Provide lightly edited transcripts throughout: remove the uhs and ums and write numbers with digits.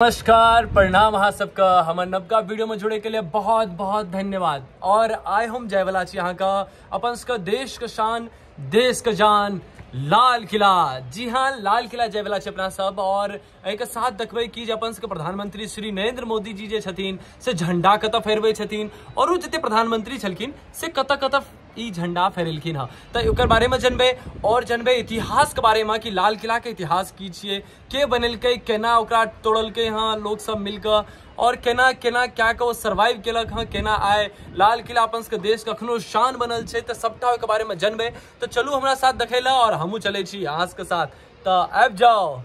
नमस्कार, प्रणाम अहाँ सबके। हमर नवका वीडियो में जुड़े के लिए बहुत बहुत धन्यवाद। और आइ हम जायवला छी अहाँ का अपन सबके देश के शान, देश के जान, लाल किला। जी हाँ, लाल किला जायवला छी अपना सब। और एहिके साथ देखबै कि जे अपन सबके प्रधानमंत्री श्री नरेंद्र मोदी जी जे छथिन से झंडा कतऽ फहरबै छथिन और ओ जते प्रधानमंत्री छलखिन से कतऽ कतऽ ई झंडा फहरेलखिन हँ, तऽ ओकर बारे में जनबै। और जनबै इतिहास के बारे में कि लाल किला के इतिहास की छियै, के बनेलकै, केना ओकरा तोड़लकै हँ लोक सब मिलकऽ, और केना केना क्या के ओ सर्वाइव केलक हँ, केना आइ लाल किला अपन सबके देश के अखनो शान बनल छै। तऽ सबटा ओहिके बारे में जनबै। तऽ चलू हमरा साथ देखै लए और हमहूँ चलै छी अहाँ सबके साथ। तऽ आबि जाउ।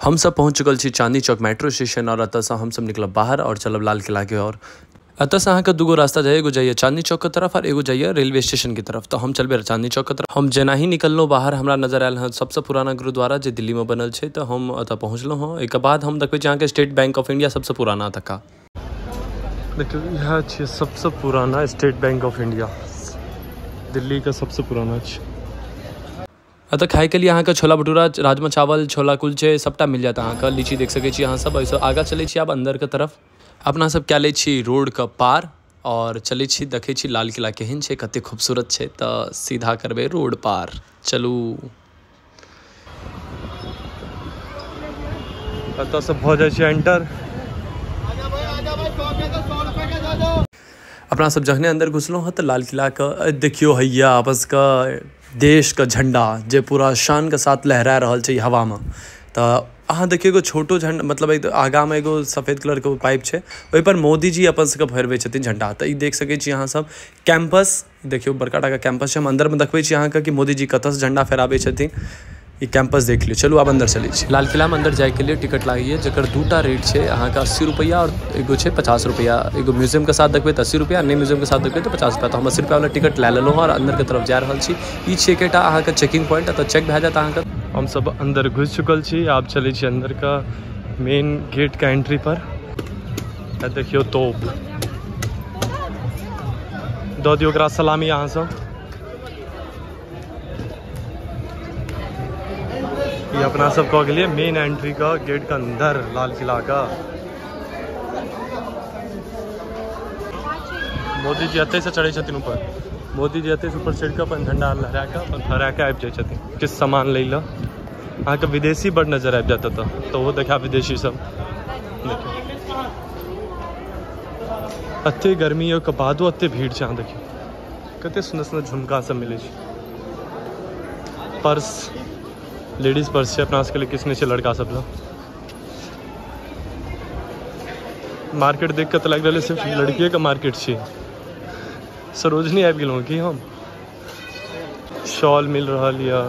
हम सब पहुँच चुकल छी चांदनी चौक मेट्रो स्टेशन और एतऽसँ हमसब निकलब बाहर और चलब लाल किला के ओर। एतऽसँ अहाँके दूगो रास्ता जाइए, एगो जाइए चांदनी चौक के तरफ और एगो जाइए रेलवे स्टेशन के तरफ। तो हम चलबे चांदनी चौक के तरफ। हम जेना ही निकललहुँ बाहर, हमरा नजर आयल हँ सबसँ पुराना गुरुद्वारा जे दिल्ली में बनल छै। तऽ हम एतऽ पहुँचलहुँ हँ। एहिके बाद हम देखबै छी अहाँके स्टेट बैंक ऑफ इंडिया सबसँ पुराना एतुका। देखियौ, इएह छियै सबसँ पुराना state bank of India, Delhi के सबसँ पुराना छै। एतऽ खाइके लिए अहाँके छोला भटूरा, राजमा चावल, छोला कुलचे सबटा मिल जायत अहाँके। लीची देख सकै छी अहाँ सब। एहिसँ आगाँ चलै छी आब अन्दरके तरफ। अपना सब कए लै छी रोडके पार और चलै छी, देखै छी लाल किला केहन छै, कते खूबसूरत छै। तऽ सीधा करबै रोड पार, चलू। एतऽसँ भऽ जाइ छै एंटर। अपना सब जखने अंदर घुसलहुँ हँ तऽ लाल किलाके देखियौ हैया आपस के देश के झंडा जे पूरा शान के साथ लहरा रहल छै हवामे। तऽ अहाँ देखियौ एगो छोटो झंडा, मतलब एक आगाँमे एगो सफ़ेद कलरके पाइप छै, ओहिपर मोदी जी अपन सबके फहरबै छथिन झंडा। तऽ ई देख सकै छी अहाँ सब। कैंपस देखियौ, बड़का टाके कैंपस छै। हम अन्दरमे देखबै छी अहाँके कि मोदी जी कतऽसँ झंडा फहराबै छथिन। ई कैंपस देख लियौ। चलू आब अंदर चलै छी। लाल किलामे अंदर जाइके लिए टिकट लागैए, जकर दूटा रेट छै अहाँके 80 रुपैआ और एगो छै 50 रुपैआ। एगो म्यूजियमके साथ देखबै तऽ 80 रुपैआ, नहि म्यूजियमके साथ देखबै तऽ 50 रुपैआ। तऽ हम 80 रुपैआ वाला टिकट लए लेलहुँ और अंदरके तरफ जा रहल छी। ई छै एकेटा अहाँके चेकिंग पॉइंट, एतऽ चेक भए जायत अहाँके। हम सब अंदर घुसि चुकल छी, आब चलै छी अंदर का मेन गेट का एंट्री पर। देखियौ तोप, दऽ दियौ ओकरा सलामी अहाँ सब। ये अपना सब कह गेलियै मेन एंट्री का गेट के अंदर लाल किला का। मोदी जी एतै से चढ़ै छथिन ऊपर। मोदी जी एतै से ऊपर चढ़ि कऽ अपन झंडा लहरा कऽ अपन फहरा कऽ आबि जाइ छथिन। किछु सामान लै लए अहाँके विदेशी बड नजर आबि जायत एतऽ, तऽ ओहो देखा विदेशी सब। देखियौ एते गर्मी के बादो एते भीड़ छै। अहाँ देखियौ कते सुन्दर सुन्दर झुमका सब मिलै छै। पर्स, लेडीज पर्स छै अपना सबके लिए, किछु नहि छै लड़का सब लए। मार्केट देख कऽ तऽ लागि रहल सिर्फ लड़किए के मार्केट छै। सरोजनी आबि गेलहुँ की हम। शॉल मिल रहल यऽ।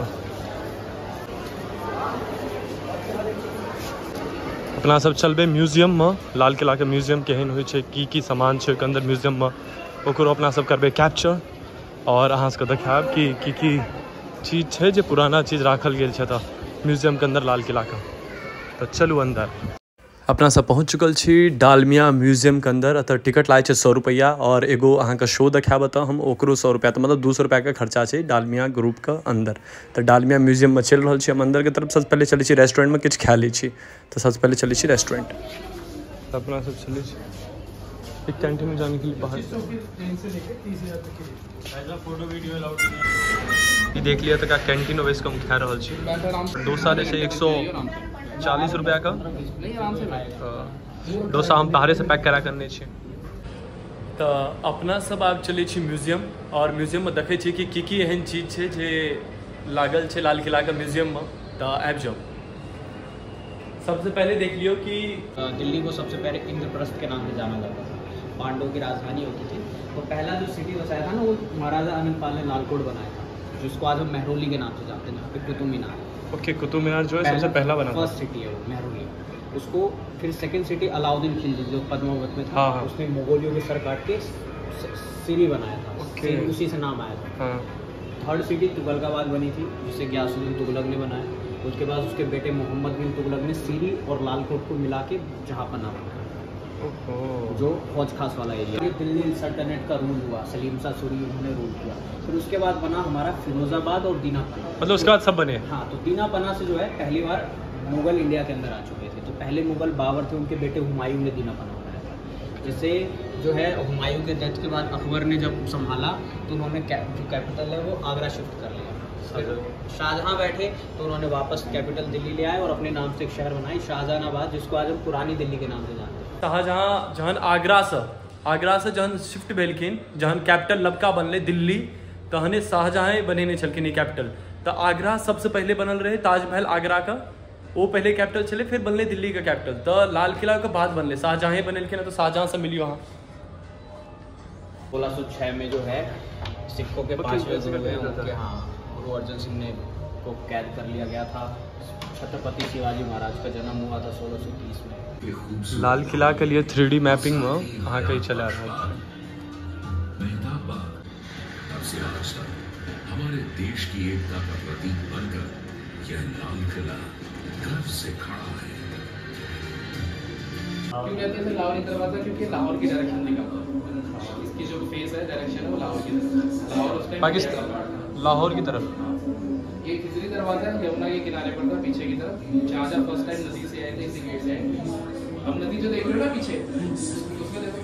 अपना सब चलबै म्यूजियम में, लाल किला के म्यूजियम केहन होइ छै, की की सामान छै ओहिके अंदर म्यूजियम में, ओकरो अपना सब करबै कैप्चर और अहाँ सबके देखायब कि की की चीज छै जे पुराना चीज राखल गेल छै तऽ म्यूजियम के अंदर लाल किला के। तऽ चलू अंदर। अपना सब पहुँच चुकल छी डालमिया म्यूजियम के अंदर। एतऽ टिकट लागै छै 100 रुपैआ और एगो अहाँके शो देखायब एतऽ हम, ओकरो 100 रुपैआ, तऽ मतलब 200 रुपैआके खर्चा छै डालमिया ग्रुपके अंदर। तऽ डालमिया म्यूजियममे चलि रहल छी हम अंदरके तरफ। सबसँ पहिले चलै छी रेस्टोरेंटमे, किछु खा लै छी। तऽ सबसँ पहिले चलै छी रेस्टोरेंट। अपना सब चलै छी एक कैंटीन में जाने के लिए बाहर। ई देख लिअ तऽ कैंटीन बैस कऽ हम खा रहल छी। डोसा जे छै 140 रुपैआ का। डोसा हम बाहरे से पैक करा कऽ अनने छी। तऽ अपना सब आब चलै छी म्यूजियम और म्यूजियममे देखै छी कि की की एहन चीज छै जे लागल छै लाल किलाके म्यूजियममे। तऽ आबि जाउ। सबसे पहले देख लियौ कि दिल्ली को सबसे पहले इंद्रप्रस्थ के नाम से जाना जाता था। पांडवों की राजधानी होती थी। तो पहला जो सिटी बसाया था ना वो महाराजा अनंतपाल ने लालकोट बनाया था, जिसको आज हम मेहरौली के नाम से जानते हैं, जहाँ पे कुतुब मीनार है। ओके, कुतुब मीनार जो है सबसे पहला बना, फर्स्ट सिटी है वो मेहरौली। उसको फिर सेकंड सिटी अलाउद्दीन खिलजी जो पद्मावत में था, हाँ। उसने मुगलियों के सर काट के सिरी बनाया था, उसी से नाम आया था। हाँ। थर्ड सिटी तुगलकाबाद बनी थी, जिसे गयासुद्दीन तुगलक ने बनाया। उसके बाद उसके बेटे मोहम्मद बिन तुगलक ने सीरी और लालकोट को मिला के जहाँपना बनाया, जो फौज खास वाला एरिया। दिल्ली सल्तनत का रूल हुआ, सलीम शाह सूरी उन्होंने रूल किया। फिर उसके बाद बना हमारा फिरोजाबाद और दीनापना, मतलब उसके बाद सब बने। हाँ, तो दीनापना से जो है पहली बार मुगल इंडिया के अंदर आ चुके थे। तो पहले मुगल बाबर थे, उनके बेटे हुमायूं ने दीना पनाह बनाया था। जिसे जो है हुमायूं के डेथ के बाद अकबर ने जब संभाला तो उन्होंने जो कैपिटल है वो आगरा शिफ्ट कर लिया। फिर शाहजहाँ बैठे तो उन्होंने वापस कैपिटल दिल्ली ले आए और अपने नाम से एक शहर बनाई शाहजहानाबाद, जिसको आज हम पुरानी दिल्ली के नाम से जानते हैं। शाहजहाँ जहन आगरा से जहन शिफ्ट भेलखिन, जहन कैपिटल नबका बनलै दिल्ली, तहने शाहजहाँ बनेने छलखिन ई कैपिटल। तो आगरा सबसे पहले बनल रहे, ताजमहल आगरा का वो पहले कैपिटल छलै, फिर बनलै दिल्ली का कैपिटल। तो लाल किला के बाद बनलै, शाहजहाँ बनेलखिन, तो शाहजहाँ से मिलियो अहाँ। 1606 में जो है सिखों के पांचवें गुरु हैं उनके, हाँ, गुरु अर्जन सिंह ने को कैद कर लिया गया था। छत्रपति शिवाजी महाराज का जन्म हुआ था 1630 में। लाल किला के लिए 3D mapping में अहाँ के चला रहल छै। हमारे देश की एकता का प्रतीक बनकर यह लाल किला गर्व से खड़ा है। क्यों कहते हैं लाहौरी दरवाजा? क्योंकि लाहौर की डायरेक्शन निकलता है, इसकी जो फेस है डायरेक्शन है वो लाहौर की तरफ, लाहौर उस टाइम पाकिस्तान लाहौर की तरफ। ये खिजरी दरवाजा है, यमुना के किनारे पर था पीछे की तरफ। शाहजहाँ फर्स्ट टाइम नदी से आए थे, इसी गेट से आए थे। अब नदी जो देख रहे हो ना पीछे, उसमें देखो,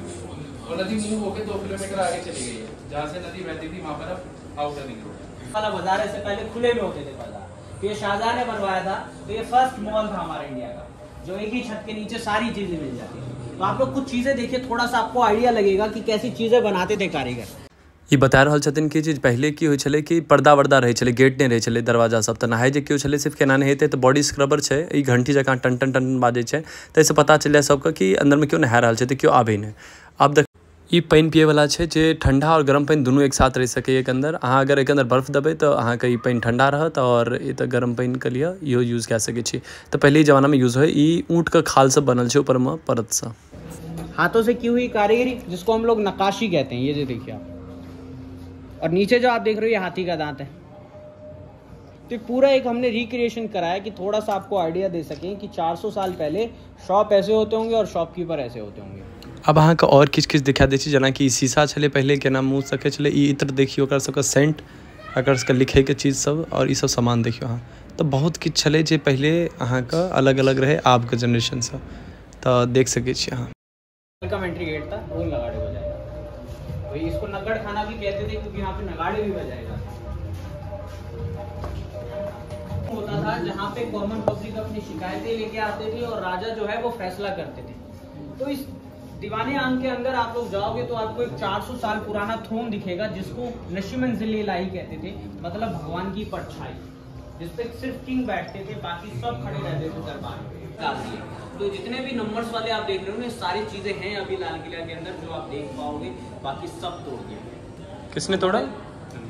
और नदी मूव होकर 2 किलोमीटर आगे चली गई है। जहाँ से नदी बहती थी वहाँ पर अब आउटर रिंग रोड वाला बाजार, इससे पहले खुले में होते थे बाजार, तो ये शाहजहाँ ने बनवाया था। तो ये फर्स्ट मॉल था हमारे इंडिया का, जो एक ही छत के नीचे सारी चीजें मिल जाती थी। तो आप लोग कुछ चीजें देखिए, थोड़ा सा आपको आइडिया लगेगा कि कैसी चीजें बनाते थे कारीगर। ई बता रहल छथिन कि जे पहले की होइ छलै कि पर्दा वर्दा रहै छलै, गेट नहि रहै छलै, दरवाजा सब, तऽ नहाय जे केओ छलै सिर्फ केना नहेतै, तऽ बॉडी स्क्रबर छै, ई घंटी जकाँ टन टन टन बाजै छै, ताहिसँ पता चलि जाय सबके कि अन्दरमे केओ नहा रहल छै, तऽ केओ आबै नहि। आब देख, ई पानि पियैवला छै जे ठंडा और गरम पानि दुनू एक साथ रहि सकैए एकर अंदर। अहाँ अगर एकर अंदर बर्फ देबै तऽ अहाँके ई पानि ठंडा रहत, और ई तऽ गरम पानिके लिए इहो यूज कए सकै छी। तऽ पहिले जमानामे यूज होइ। ई ऊँटके खाल सब बनल छै ऊपरमे परतसँ। हाथों से की हुई कारीगरी, जिसको हम लोग नक्काशी कहते हैं, ये जो देखिए आप, और नीचे जो आप देख रहे हो ये हाथी का दांत है। तो पूरा एक हमने रिक्रिएशन कराया कि थोड़ा सा आपको आइडिया दे सकें कि 400 साल पहले शॉप ऐसे होते होंगे और शॉपकीपर ऐसे होते होंगे। अब अहाँके और किछु किछु देखा दै छी, जेनाकि ई शीशा छलै पहिले केना मुँह सकै छलै, ई इत्र देखियौ, ओकर सबके सेंट, एकर सबके लिखैके चीज सब, और ई सब सामान देखियौ अहाँ। तऽ बहुत किछु छलै जे पहिले अहाँके अलग अलग रहै आबके जेनरेशनसँ, तऽ देख सकै छी अहाँ। Welcome entry gate था, ढोल नगाड़े बजाएगा, तो इसको नगड़ खाना भी कहते थे क्योंकि यहाँ पे नगाड़े भी बजाएगा होता था, जहाँ पे कॉमन पब्लिक अपनी शिकायतें लेके आते थे और राजा जो है वो फैसला करते थे। तो इस दीवाने आम के अंदर आप लोग जाओगे तो आपको एक 400 साल पुराना थ्रोन दिखेगा, जिसको नशी मंजिल इलाही कहते थे, मतलब भगवान की परछाई, जिसपे सिर्फ किंग बैठते थे, बाकी सब खड़े रहते थे दरबार में। डाल दिए तो जितने भी नंबर्स वाले आप देख रहे हो ना, सारी चीजें हैं अभी लाल किला के अंदर जो आप देख पाओगे, बाकी सब तोड़ दिया गया। किसने तोड़ा?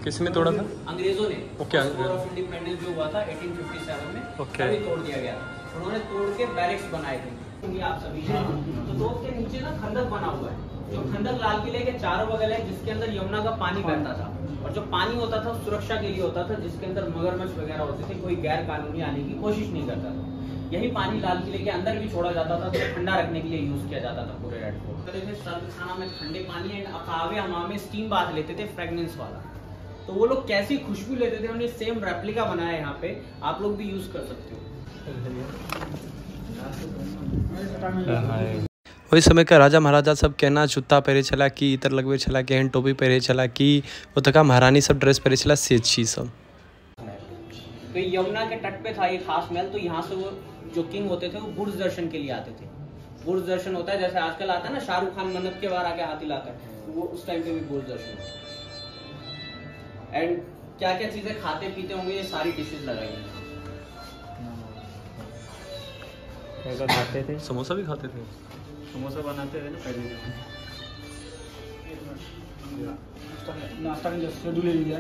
किसने तोड़ा था? अंग्रेजों ने। ओके, वॉर ऑफ इंडिपेंडेंस जो हुआ था 1857 में, तभी तोड़ दिया गया। उन्होंने तोड़ के बैरिक्स बनाए थे आप सभी। तो तोप के नीचे ना खंडक बना हुआ है, जो खंडक लाल किले के चारों बगल है, जिसके अंदर यमुना का पानी बहता था, और जो पानी होता था सुरक्षा के लिए होता था, जिसके अंदर मगरमच्छ वगैरह होते थे, कोई गैर कानूनी आने की कोशिश नहीं करता था। यही पानी लाल किले के अंदर भी छोड़ा जाता था, तो ठंडा रखने के लिए यूज किया जाता था पूरे रेड फोर्ट। सर्द खाना में ठंडे पानी एंड अकावे हमाम में स्टीम बाथ लेते थे, फ्रेगनेंस वाला, तो वो लोग कैसी खुशबू लेते थे, उन्होंने सेम रेप्लिका बनाया यहाँ पे, आप लोग भी यूज कर सकते हो। ओहि समयके राजा महाराजा सब केना जूता पहिरै छलाह, की इत्र लगबै छलाह, केहन टोपी पहिरै छलाह, की ओतुका महारानी सब ड्रेस पहिरै छलाह, से चीज सब। तो यमुना के तट पे था ये खास महल, तो यहाँ से वो जो किंग होते थे वो बुर्ज दर्शन के लिए आते थे। बुर्ज दर्शन होता है जैसे आजकल आता है ना, शाहरुख खान मन्नत के बाहर आके हाथी लाता है, तो वो उस टाइम पे भी बुर्ज दर्शन होता है। एंड क्या क्या चीजें खाते पीते होंगे, ये सारी डिशेज लगाई हैं। खाते थे समोसा भी खाते थे, समोसा बनाते थे ना पहले। नाश्ता में शेड्यूल ले लिया,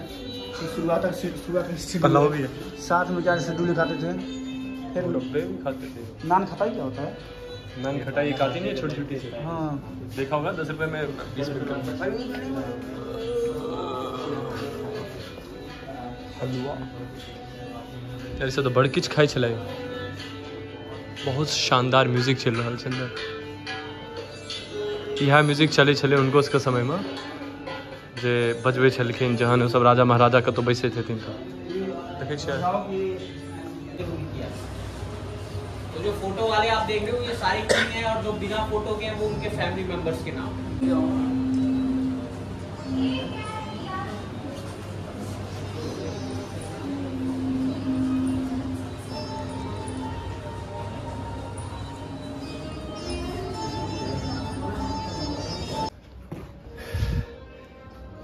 शुरुआत पलाव भी है साथ में, क्या शेड्यूल खाते थे, फिर डब्बे भी खाते थे। नान खटाई क्या होता है? नान खटाई एक आती नहीं है छोटी छोटी सी, हाँ देखा होगा, 10 रुपये में 20 रुपये। हलवा ऐसे तो बड़ किछु खाइ छलै। बहुत शानदार म्यूजिक चलि रहल छै अंदर, इएह म्यूजिक चलै छलै हुनको सबके समयमे, जे बजबै छलखिन जहन ओ सब राजा महाराजा कतहु बैसैत हेथिन। तऽ देखै छियै तो जो फोटो वाले आप देख रहे हो ये सारे किंग हैं, और जो बिना फोटो के हैं वो उनके फैमिली मेंबर्स के नाम।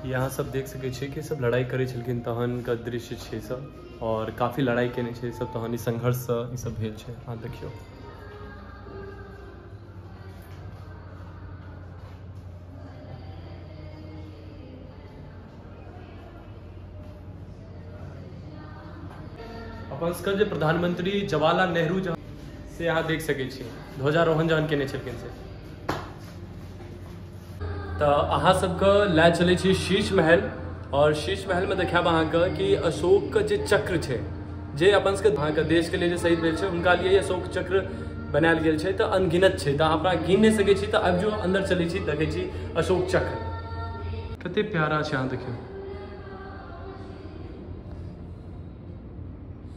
यहाँ सब देख सकै छियै कि सब लड़ाई करै छलखिन तहन का दृश्य छै सब, और काफ़ी लड़ाई केने छै सब, तहन ई संघर्षसँ ई सब भेल छै। अहाँ देखियौ अपन सबके जे प्रधानमंत्री जवाहरलाल नेहरू से अहाँ देख सकै छी ध्वजारोहण जहन केने छलखिन से। तऽ अहाँ सबके लए चलै छी शीश महल, और शीश महल में देखायब अहाँके कि अशोक के जे चक्र छै, जे अपन सबके अहाँके देश के लिए जे शहीद भेल छै हुनका लिए अशोक चक्र बनायल गेल छै, तऽ अनगिनत छै, तऽ अहाँ अपना गिन नहि सकै छी। तऽ आबि जो अंदर चलै छी, देखै छी अशोक चक्र कते प्यारा छै। अहाँ देखियौ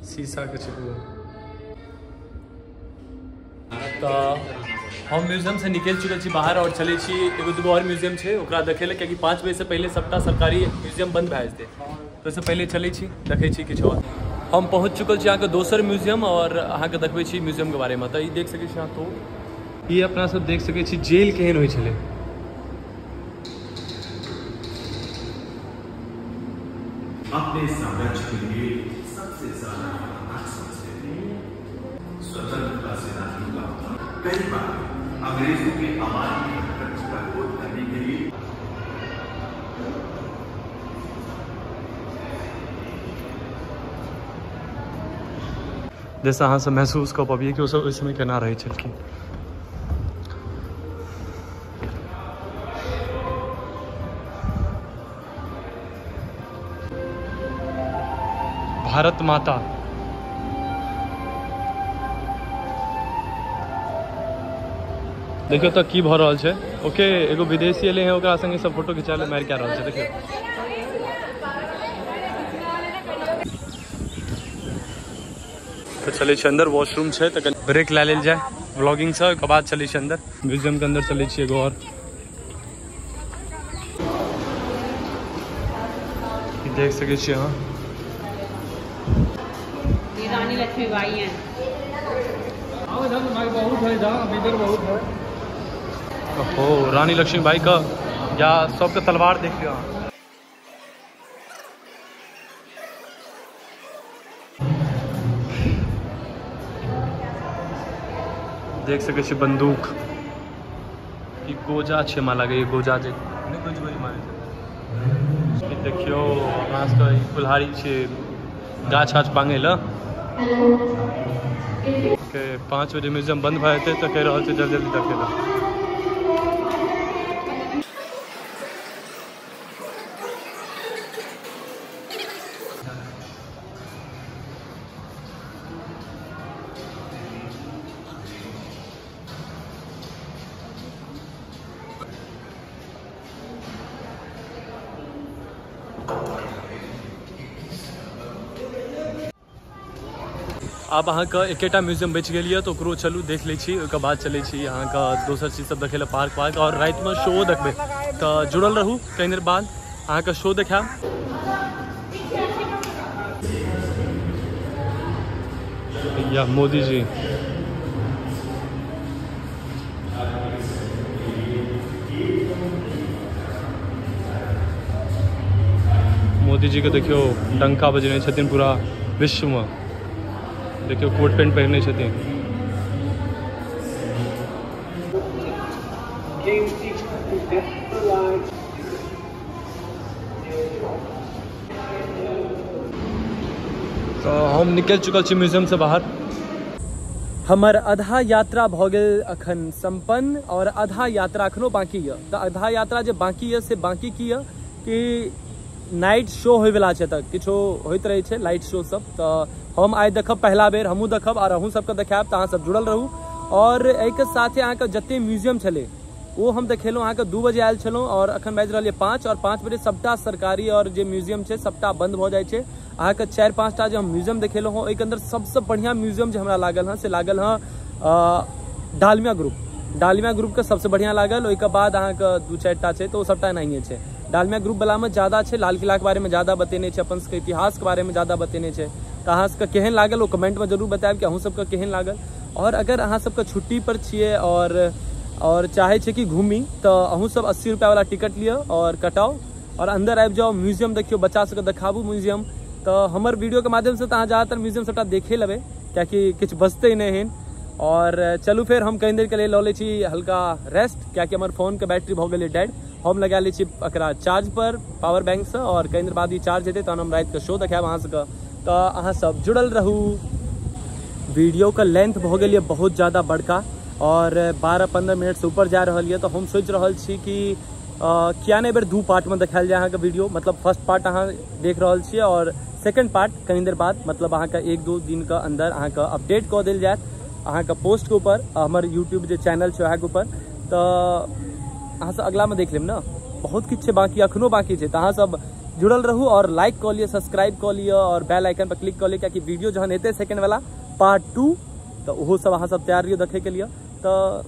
शीशा के छै पूरा। तऽ हम म्यूजियम से निकलि चुकल छी बाहर और चलै छी एगो दूगो और म्यूजियम छै ओकरा देखै लए, कियाकि 5 बजे से पहिले सबटा सरकारी म्यूजियम बंद भए जेतै, तऽ ओहिसँ पहिले चलै छी देखै छी किछु और। हम पहुँच चुकल छी अहाँके दोसर म्यूजियम और अहाँके देखबै छी म्यूजियम के बारेमे। तऽ ई देख सकै छी अहाँ, तो ई अपना सब देख सकै छी जेल केहन होइ छलै। अपने साम्राज्य के लिए सबसे ज्यादा खतरनाक समझते थे स्वतंत्रता सेनानियों का। कई बार अंग्रेजों के अमानवीय हरकत का विरोध करने के लिए जैसे अहाँ सब महसूस कऽ पबियै कि ओसब ओहि समय केना रहै छलखिन। भारत माता। देखियौ तऽ की भऽ रहल छै। ओके, एगो विदेशी एलै हँ, ओकरा संगे सब फोटो खिंचा ले मारि कए रहल छै। देखियौ तऽ चलै छै अंदर, वॉशरूम छै तऽ कनि ब्रेक लए लेल जाय व्लॉगिंग से, ओकर बाद चलै छै अंदर म्यूजियम के अंदर चलै छी एगो और। देख सकै छी अहाँ, ये रानी लक्ष्मीबाई हैं। बहुत है इधर, बहुत है। ओहो, रानी लक्ष्मीबाई का या सबके तलवार देख लियौ अहाँ। देख सकै छी बंदूक, ई गोजा छै हमरा लागैए, गोजा जे नहि गोजी गोजी मारै छै। देखियौ अपना सबके ई कुल्हाड़ी छै गाछ गाछ पांगै लए। 5 बजे म्यूजियम बंद भए जेतै, तऽ कहि रहल छै जल्दी जल्दी देखै लए। आब अहाँके एकेटा म्यूजियम बचि गेल यऽ, तऽ ओकरो चलू देख लै छी, ओहिके बाद चलै छी अहाँके दोसर चीज सब देखै लए पार्क वार्क, और रातिमे शो देखबै। तऽ जुड़ल रहू, कनि देर बाद अहाँके शो देखायब। या मोदी जी, मोदी जी के देखियौ डंका बजने छथिन पूरा विश्वमे। देखियौ कोट पैंट पहिरने छथिन। तऽ हम निकलि चुकल छी म्यूजियम से बाहर। हमर आधा यात्रा भऽ गेल अखन सम्पन्न, और आधा यात्रा अखनो बाकी यऽ। तऽ आधा यात्रा जे बाकी यऽ से बाकी की यऽ कि नाइट शो होइवला छै, तऽ किछो होइत रहै छै लाइट शो सब। तऽ हम आइ देखब पहिला बेर, हमहूँ देखब और अहूँ सबके देखायब, तऽ अहाँ सब जुड़ल रहू। और एहिके साथे अहाँके जते म्यूजियम छलै ओ हम देखेलहुँ। अहाँके 2 बजे आयल छलहुँ और अखन बाजि रहल यऽ 5, और 5 बजे सबटा सरकारी और जे म्यूजियम छै सबटा बंद भऽ जाइ छै। अहाँके 4-5 टा जे हम म्यूजियम देखेलहुँ हँ, ओहिके अंदर सबसँ बढ़िआँ म्यूजियम जे हमरा लागल हँ से लागल हँ डालमिया ग्रुप। डालमिया ग्रुप के सबसे बढ़िया लागल। ओहिके बाद अहाँके 2-4 टा छै तो सबटा एनाहिए छै। डालमिया ग्रुप वाला में ज़्यादा छै, लाल किला के बारे में ज़्यादा बतेने छै, अपन सबके इतिहास के बारे में ज़्यादा बतेने छै। तो अहाँ सबके केहन लागल ओ कमेंट में जरूर बतायब कि अहूँ सबके केहन लागल। और अगर अहाँ सबके छुट्टी पर छियै और चाहे छै कि घूमी तो अहूँ सब 80 रुपया वाला टिकट लिअ और कटाओ और अंदर आबि जाओ, म्यूजियम देखियौ, बच्चा सबके देखाबू म्यूजियम। तो हमर वीडियो के माध्यम से तो अहाँ ज़्यादातर म्यूजियम सबटा देखे लेबै, कियाकि किछु बचतै नहि हन। और चलू फेर हम कनि देर के लिए लऽ लै छी हल्का रेस्ट, कियाकि हमर फोन के बैटरी भऽ गेलै डेड। हम लगा लै छी एकरा चार्ज पर पावर बैंक से, और कनि देर बाद ई चार्ज हेतै तहन हम रातिके शो देखायब अहाँ सबके। तो अहाँ सब जुड़ल रहू। वीडियो के लेंथ भऽ गेल बहुत ज़्यादा बड़का और 12-15 मिनट से ऊपर जा रहल ये। तो हम सोचि रहल छी कि किया नहीं बेर 2 पार्ट में देखायल जाए अहाँके वीडियो। मतलब फर्स्ट पार्ट अहाँ देख रहल छियै और सेकंड पार्ट कनि देर बाद, मतलब अहाँके 1-2 दिन के अंदर अहाँके अपडेट कऽ देल जायत अहाँके पोस्ट के ऊपर, हमर यूट्यूब जे चैनल छै वएह के ऊपर। तो अहाँ सब अगला में देख लेब ना, बहुत किछु छै बाकी, अखनो बाकी छै। तो अहाँ सब जुड़ल रहू और लाइक कऽ लिअ, सब्सक्राइब कऽ लिअ और बेल आइकन पर क्लिक कऽ लिअ, कियाकि वीडियो जहन एतै सेकंड वाला पार्ट 2 तो ओहो सब अहाँ सब तैयार रहियौ देखे के लिए। तो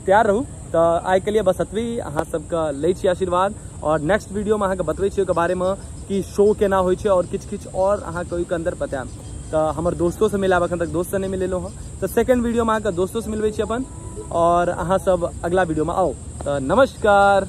तैयार रहू। तो आइ के लिए बस एतबी, अहाँ सबके लै छी आशीर्वाद और नेक्स्ट वीडियो में अहाँके बतबै छी ओहिके बारे में कि शो केना होइ छै और किछु किछु और अहाँके ओहिके अंदर बतायब। तो हमर दोस्तों से मिलाब, अखन तक दोस्त से नहीं मिलेलहुँ हँ। तो सेकंड वीडियो में अहाँके दोस्तों से मिलबै छी अपन, और अहाँ सब अगला वीडियो में आओ। तो नमस्कार।